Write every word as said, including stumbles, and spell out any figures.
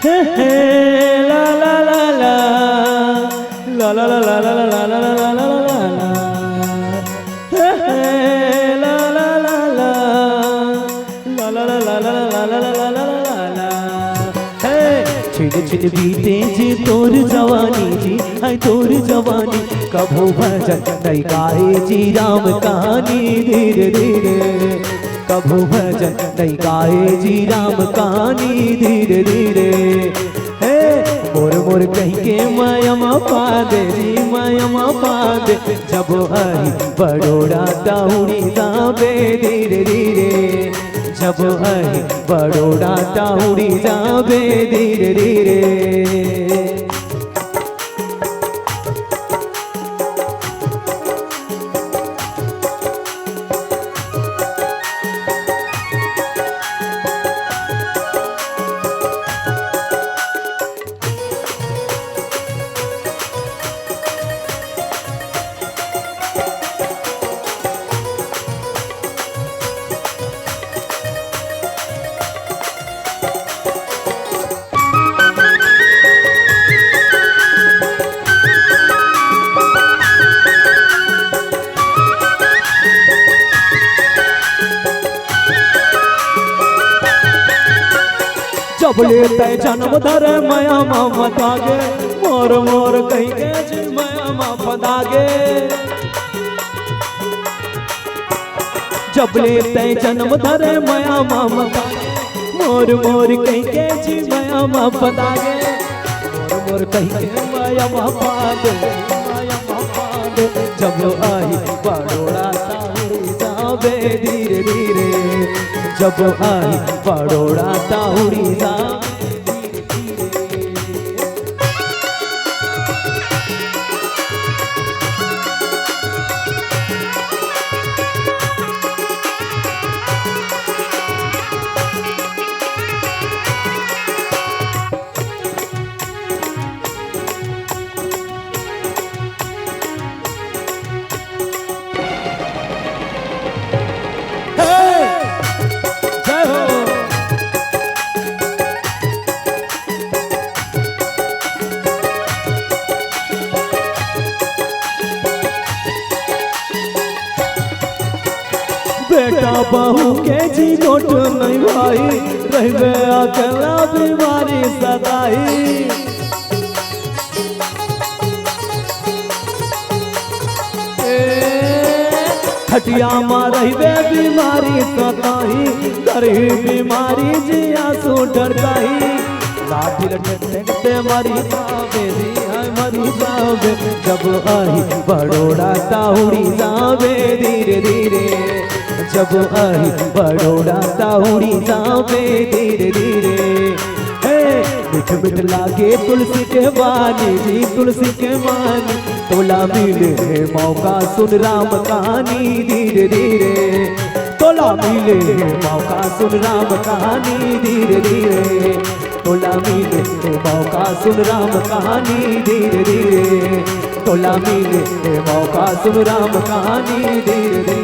हे, हे, ला, ला, ला, ला। ला, ला, ला, ला। हे, हे, ला, ला, ला, ला। ला, ला, ला, ला। हे, छिन छिन बीते जी तोर जवानी जी, हाय तोर जवानी। कभू भजन नइ गाए जी राम कहानी धीरे धीरे। कभू भजन नइ गाए जी राम कहानी धीरे धीरे। हे, मोर मोर कहिके मया म पादे जी, मया म पादे। जब आही बड़ोड़ा त उड़ी जाबे धीरे धीरे। जब आही बड़ोड़ा त उड़ी जाबे धीरे धीरे। जब ले तैं जन्म धरे मया म फंदा गे, मोर मोर कहिके जी मया म फंदा गे। जब ले तैं जन्म धरे मया म फंदा गे, मोर मोर कहिके जी मया म फंदा गे। मोर मोर कहिके मया म फंदा गे, मया म फंदा गे। जब आही बड़ोड़ा त उड़ी जाबे धीरे धीरे। जब आही बड़ोड़ा त उड़ी जाबे धीरे धीरे। हे! जय हो। बेटा बहू के जी गोठ नइ भाई, रहिबे अकेला बीमारी सताही। ए, खटिया म रहिबे बीमारी सताही, करही बीमारी जी आंसू ढरकाही। लाठी ल ठेक ठेक ते मरी जाबे जी, हाय मरी जाबे। जब आही बड़ोड़ा त उड़ी जाबे धीरे धीरे। जब आही बड़ोड़ा त उड़ी जाबे धीरे धीरे। हे, मीठ मीठ लागे तुलसी के बानी जी, तुलसी के बानी। तोला मिले हे मौका सुन राम कहानी धीरे धीरे। तोला मिले हे मौका सुन राम कहानी धीरे धीरे। तोला मिले हे मौका सुन राम कहानी धीरे धीरे। तोला मिले हे मौका सुन राम कहानी धीरे धीरे।